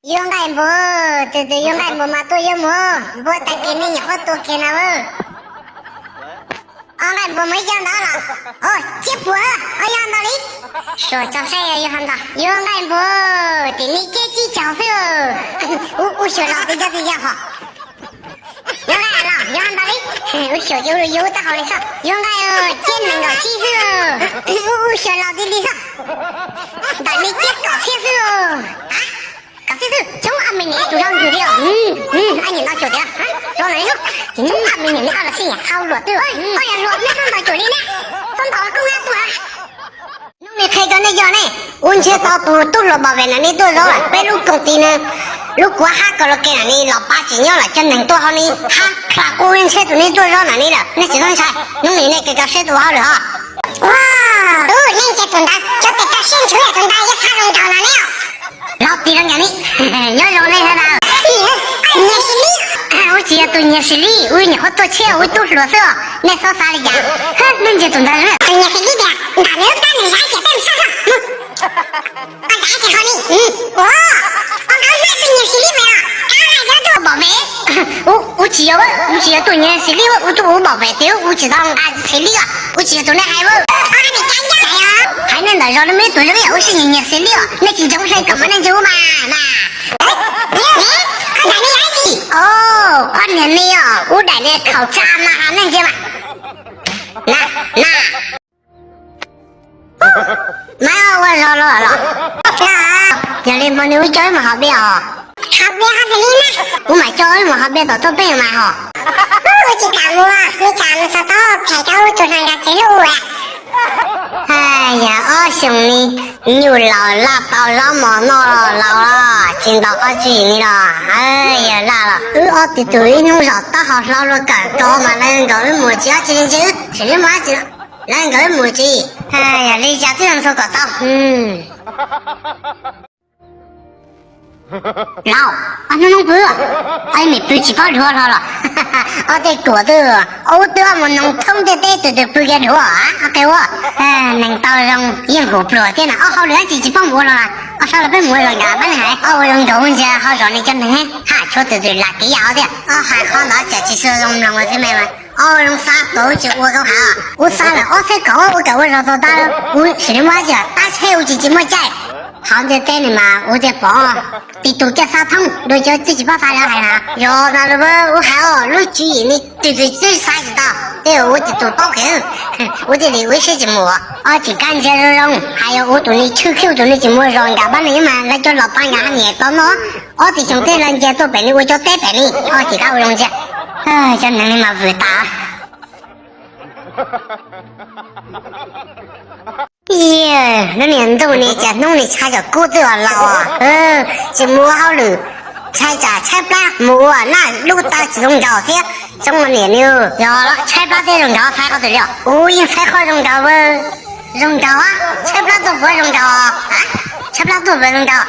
Yog nqaij npua, tus twg yog nqaij npua mas tuaj yuav mus, npua tag kis nej nyuam qhuav tuaj kiag na. Ob nqaij npua mas yog ntawd los? Ov, Ciab Puam, ov yog ntag li. Suav txog saib yog ntag, yog nqaij npua, tim nej Ciab Tsib Caug xwb. Ub, ub, xyuas los twb cov twg yog hos. Yog nqaij los yog ntag li. Ub, xyuas ces ub yus tab hau li xwb, yog nqaij Ciab Nees Nkaum Tsib xwb. Ub, ub, xyuas los twb li xwb. Ntawm nej Ciab Kaum Txhiab xwb. A, Kaum Txhiab xwb, coob ob me niam tus zoo ntws li os. Ab niam no cuam tiag, coob ob me niam ne, ob los xij niam hau luam twb, ob yog luam nej txhob ntaus cuam li ne, txhob ntaus koob hab tuaj. Hnub no qhia rau nej yog ne, ub ntshiab tau tus tub hluas npam vem na ne tuaj zaub lawm peb lub koom tis na, lub kuav hab karaoke na ne los pab tsis nyob lawm cov neeg tuaj hauv ne hab kha qub ntshiab tus ne tuaj zaub na ne lawm nej tsis txhob ntshai, hnub no nej kawg rau siab tus hauj lwm hos. Ua, ub, nej ntsia tus ntawd, cov tes rau siab ntswv tus ntawd yog xav zoo nraug na ne. Laub tis rau nkaus ne, nyob zoo nej hab ntawd. Nyias Xis Lib. Ub tsis yog tus Nyias Xis Lib, ub nyuam qhuav tuaj tshiab ua tub hluas xwb os, nej txhob xav li cas. Hab, nej ntsia tus ntawd, tus Nyias Xis Lib tias nram nws lub plab nws zab ces peb mus sab xwb. Ua cas ces ho li, ua, ua nkawd hmab tus Nyias Xis Lib mas, kab hais cov tuaj npam vem. Ub tsis yog, ub tsis yog tus Nyias Xis Lib, ub tus ub npam vem tiag, ub tsis tau nqa Xis Lib os, ub tsis yog tus nej hais. Hais nej ntawm zos lub me tus zoo yam ub sib nyias Xis Lib os, nej tsis ntsoov saib kom mas nej ntsia ub mas na. Qhov niag ne os, ub daim niag khaum tsa mas ha nej ntsia mas. Na, na. Mas ua zog los los. Yog li hmo no wb coj wb mus haus dej os. Haus dej ho xws li na. Wb mam coj wb mus haus dej tom tuaj peb mas hos. Wb tsis kam mus, me tsam mus txog tod phem rau wb tus hluas nkauj txiv hlub ua. Yog ob xyoos ni, nyuj laus laj tau zaub mov noj los laus los tsis ntaus qhov tsis ni los. Yog laj los wb ob tug ib hnub zos taub hau hlob luaj kawm tod mas lawv nkaus wb mus tsis ob tsis li ntse wb tsis li mus tsis, lawv nkaus wb mus tsis. Yog li cas twb ntxhua kom tau. Laus, ob hnub hnub pw, ob me pw tsis paub dhuav hlo los. Ob tej kuam twb, ub twb ob mus noog thoob ntiaj teb tus twg pw kiag dhuav ob qe ua. Neeg tau zoo yeej hum pluag thiab na, ob hauj lwm dab tsi tsis paub mus ua los. Ob sab los peb mus ua zos nkaus pab neeg hais, ob ua zoo nkaus ntsia hauj zos li cov neeg hab tshuav tus twg lam kev yam ob thiab. Ob hais qhov ntawd tsam tsis tshua zoo mloog xwb me mas. Ob zoo xav tau tsis ua kau hais, ub xav lawm ob txhiab kaum ua kam ua zog tau tab, ub sim li muab tsis tab tsheb ua tsis tsis muaj caij. Hauv ntiaj teb ni mas ua tiag pom, tib tug caj xav thoob dua cov twb tsis paub xav lawv hais na. Yog tas lawm ub hais os, lub tswv yim ni tus twg twb xav tsis tau, tej ua tib tug paub kev, ua thiaj li ua ib siab tsis mus. Ob tsis kab ntsia zoo zoo, hais yog ua tus ni tshwj khwb tus ni tsis mus zos nkaus pab neeg mas lawv cov los pab nkaus hab niam tau noj. Ob tsis xyoo tej lawv ntsia tuaj pem ni ua cov teb pem ni, ob tsis kab ua zoo ntsia. Cov neeg li mas vwm tas. Yog lub niag ntuj ni cas hnub ni tshaib tsam kub twb los laus, tsis mus ua hauj lwm, ntshai tsam tshaib plab mus ua naj lub taw tsis zoo nraug thiab. Tsoom niam ni, yog tshaib plab thiab zoo nraug xaiv qhov twg li os? Ub yeej xaiv qhov zoo nraug, zoo nraug, tshaib plab tuaj puas zoo nraug? Tshaib plab tuaj puas zoo nraug?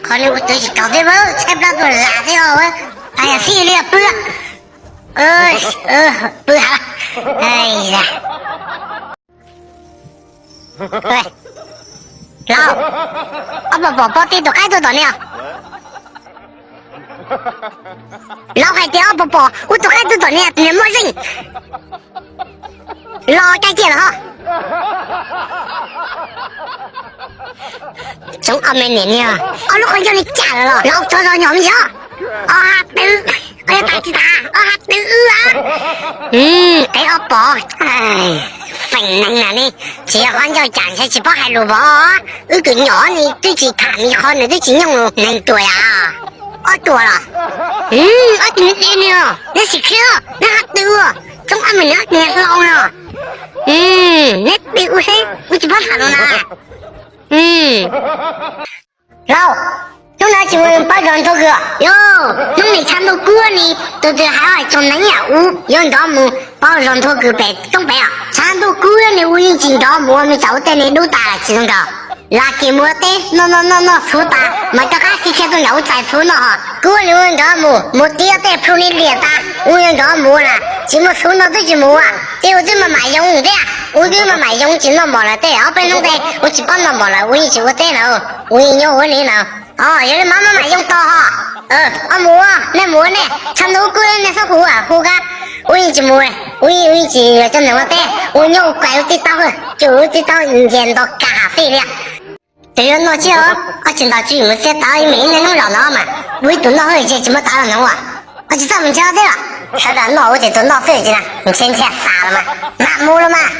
Qhov ni ua twv tsis kaus thiab, tshaib plab tuaj zam thiab. Yog xij li pw, pw ha. Laus, ob pom pom pob tib tus qaib tuaj tom ni os. Laus hais tias ob pom pom ub tus qaib tuaj tom ni, tus niag muaj zeej. Los cai ciaj los ho. Tsoom ob me niam ni, ob lub qhov ncauj ni cam lawm los, laus txog zog nyom me ntsis. Ob ha tw, ob yog tas tsis tas, ob ha tw wb a. Qe ob pom, feem neeg na ne, tsis yog qhov ncauj cam ntshai tsis paub hais lus pom. Wb tus nyom ni twb tsis tham me qhov nws twb tsis nyooj neeg tuaj yam. Ob tuaj los? Ob tug ni, neb sim khib, neb ha tw, tsoom ob me niam hlau no. Neb tw ua seb wb tsis paub tham lus na. Laus, hnub no tsis mus pab zos Nthuav Kws? Yog, hnub ni tshav ntuj kub ni, tus twg hais tsoom neeg yam ub yuav nrov mus pab zos Nthuav Kws pem roob pem os. Tshav ntuj kub ni ua yeej tsis nrov mus ua me tsam ua tej ni dub tas tsis zoo nraug. Lam kev mus ua teb noj noj noj noj txhuv tas mas rov qab khiav khiav tuaj nram ub txais txhuv noj hos. Kub ni ua nrov mus mus tiab tej plhu ni liam tas ua nrov mus na, tsis muaj txhuv noj twb tsis mus ua. Tej ua twb maj mam yoo thiab, ua twb maj mam yoo tsis noj mov lawm tej ob peb hnub tej ua tsis paub noj mov lawm ua yeej tsis ua teb lawm, ua yeej nyob ua li lawm. Yog li mas maj mam yoo tos ho. Mus, nej mus ua nej, tshav ntuj kub nej xob hu hu kab, ua yeej tsis mus, ua yeej tsis coj nws ua teb, ua nyob ua kaim ua tib taub, coj ua tib taub nce nto ka fij li. Tus yuav noj tsis, koj tsis ntaus tsis mus txiav taws ib me ib hnub zaum no mas, ua ib tug noj hwj ces tsis muaj taws los no as. Koj tsis txawj mus ntshe teb los, sawv daws noj ua ces tus noj xwb ces na, ntshe ntshe xav los mas, mam mus los mas.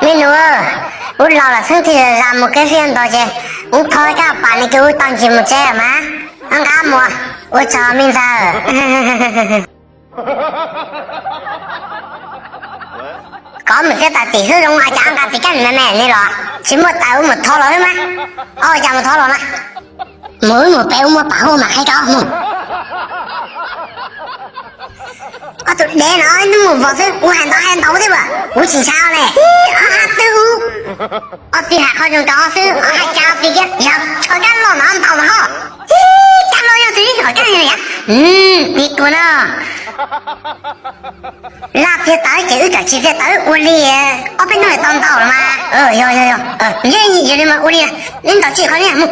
Me nus, wb laus lawm xeeb thiaj zam mus kev fij ntau ces, wb thov koj pam nws ces wb tau ntsis mus tsev mas, nqa mus, ua tsaug me ntxawg. Koj mus txiav taws tim xwb zoo, cas nqa tim kab me me li los tsis muaj taws, wb mus thov los xwb mas. Ua cas mus thov los mas. Mus wb mus pem ua muaj pam huaj mas qhia koj mus. Ob tug dev no ib hnub mus vos xwb, kuv hais ntau hais ntau thiab as, kuv tsis ntshai li. Ob hab twb ub, ob txiv hais qhov zoo rau ob xwb, ob hais cas ob txiv kiag yog tshuav kab loj no ntaus mas ho. Kab loj yog txiv kom kab yog yam, me tuag na. Laj txiav taws ces wb kam tsis txiav taws ua li, ob peb hnub tau ntaus los mas. Yog yog yog, yog li mas ua li, neb ntaus tsis qhov li mus.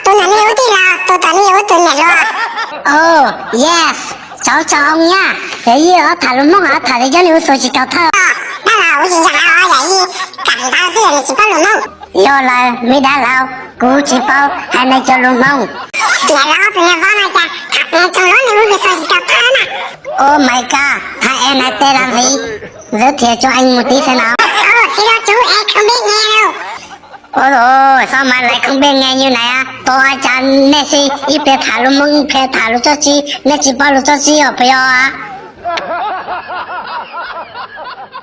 Tus nam li ua tij laug, tus tom li ua tus niam hluas. Oh yes, cov tso oo nyab, yog yij tham lus Hmoob tham tias cov li ua xus tsis tau thawj. Dab laug, kuv tsis ntshai os, yam yij kam ntawd xwb, nws tsis paub lus Hmoob. Yog lawm me dab laug, kuv tsis paub hais nais cov lus Hmoob. Niam laus, tus niam vauv no cas tham tias tsoom luab nws ua xus tsis tau thawj na. Oh my god, thai es nais tes das ntxiv, giới thiệu cho anh một tí xem nào. Ua txiv los tsuv es không biết nghe đâu. Ua, sao mà lại không biết nghe như này á? Tôi ai chả, nej si ib pliag tham lus Hmoob ib pliag tham lus txoj tsi, nej tsis paub lus txoj tsi os puas yog?